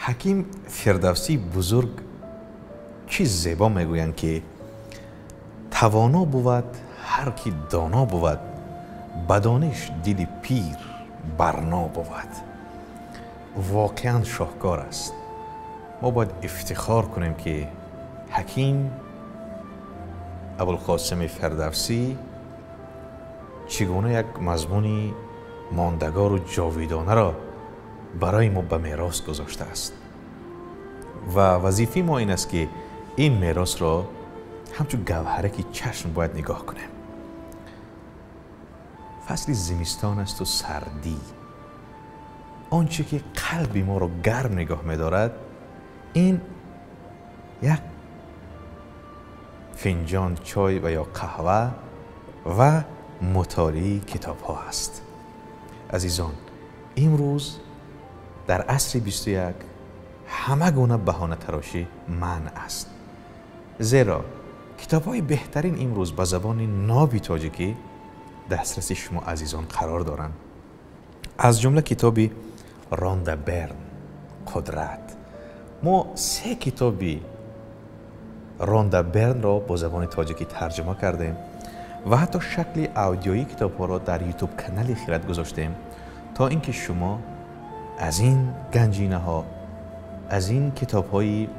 Ҳаким Фирдавсии бузург чӣ зебо мегӯянд, ки тавоно бувад ҳар ки доно бувад, ба дониш дили пир барно бувад. Воқеан шоҳкор аст. Мо бояд ифтихор кунем, ки ҳаким Абулқосими Фирдавсӣ чӣ гуна як мазмуни мондагору ҷовидонаро барои мо ба мерос гузоштааст ва вазифаи мо ин аст, ки ин меросро ҳамчун гавҳараки чашм бояд нигоҳ кунем. Фасли зимистон асту сардӣ. Он чӣ ки қалби моро гарм нигоҳ медорад, ин як финҷон чой ва ё қаҳва ва мутолиаи китобҳо аст. Азизон, имрӯз дар асри 21 ҳама гуна баҳонатарошӣ манъ аст, зеро китобҳои беҳтарин имрӯз ба забони ноби тоҷикӣ дастраси шумо азизон қарор доранд, аз ҷумла китоби Ронда Берн «Қудрат». Мо се китоби Ронда Бернро бо забони тоҷикӣ тарҷума кардем ва ҳатто шакли аудиоии китобҳоро дар Ютуб канали Хирад гузоштем, то ин ки шумо аз ин ганҷинаҳо, аз ин китобҳои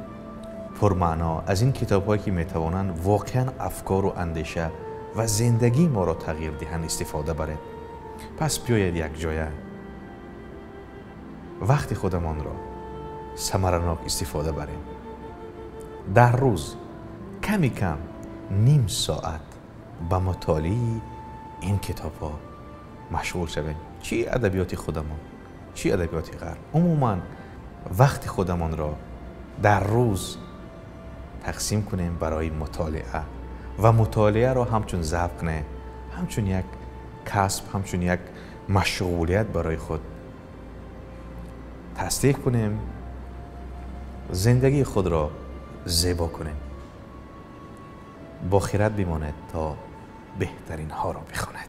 пурмаъно, аз ин китобҳое ки метавонанд воқеан афкору андеша ва зиндагии моро тағйир диҳанд, истифода баред. Пас биёед, якҷоя вақти худамонро самаранок истифода барем. Дар рӯз ками кам ним соат ба мутолиаи ин китобҳо машғул шавем, чӣ адабиёти худамон, чӣ адабиёти ғарб. Умуман вақти худамонро дар рӯз тақсим кунем барои мутолиа ва мутолиаро ҳамчун завқ не, ҳамчун як касб, ҳамчун як машғулият барои худ тасдиқ кунем, зиндагии худро зебо кунем. Бо хирад бимонед, то беҳтаринҳоро бихонед.